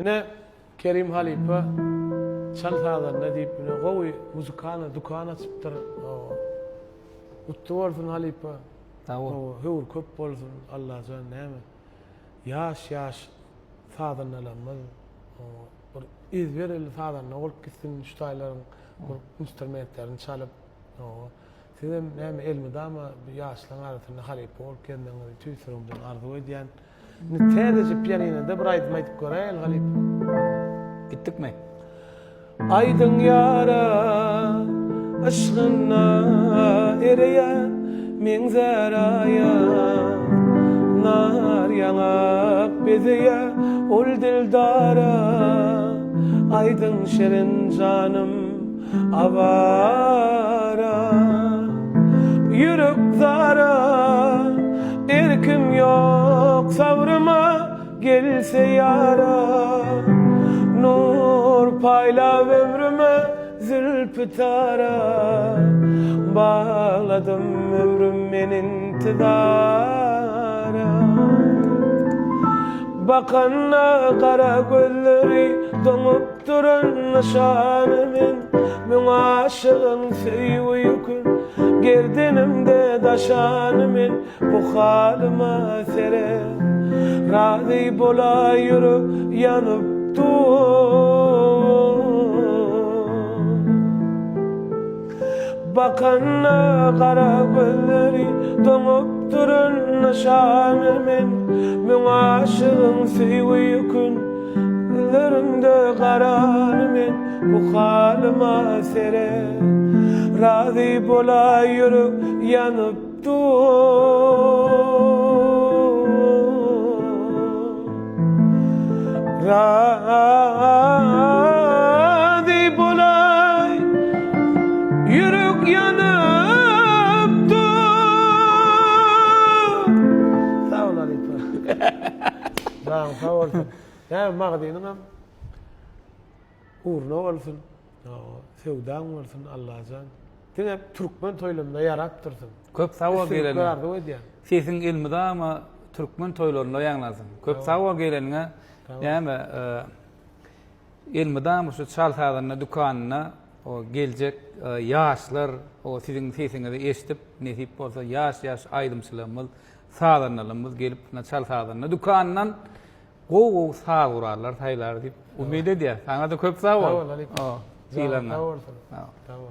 Ine Kerim halypa çal sazanda diýip ine gowy muzykana dükan açypdyr. Gutly bolsun halypa. Sag bol. Höwür köp bolsun Allajan näme. Ýaş ýaş sazandalarymyz bir ezber elli sazanda bolup gitsin şu taýlaryň bir instrumentlerini çalyp. Sizem näme elmydama bu ýaşlaryň arasynda halypa bolup gezmegiňizi tüýs ýüregimden arzuw edýän. Indi täzeje pianinoda bir aýdym aýdyp göräýeli halypa. Gitdikmi? Aýdyň ýara yşgynda ereýän meňzär aýa Nar ýaňak bezeýä ol dildara Aýdyň şirin janym Awara Ýürek zara Erkim ýok sabryma Gelse ýara Nur paýlap ömrüme Zülpi tara Bagladym ömrüm men intizara Bakanda gara gözleri doňup Duran nyşany men Müň aşygyň söýgi ýükün Gerdenimde daşany men Bu halyma seret Razy bolaý ýürek ýanyp dur Bakanda gara gözleri Doňup duran nyşany men Müň aşygyň söýgi ýükün Gözlerinde garany men Bu halyma seret Razy bolaý ýürek ýanyp dur Razy bolaý ýürek ýanyp dur. Sag bol halypa. Janyň sag bolsun. Näme magdynyňam ugruna bolsun. Söwdaň bolsun Allajan. Diňe türkmen toýlarynda ýarap dursun. Köp sag bol geleniňe. Arzuw edýän. Sesiň elmydama türkmen toýlarynda ýaňlansyn. Köp sag bol geleniňe. Näme elmydama şu çal sazanda dükanynda o geljek ýaşlar o siziň sesiňizi eşidip nesip bolsa ýaş ýaş aýdymçylarymyz sazandalarymyz gelip çal sazanda dükanyndan Gowy gowy saz gurallar saýlar diýip umyt edýäs. Saňa-da köp sag bol. Sag bol Halypa. Sag bolsun. Sag bol.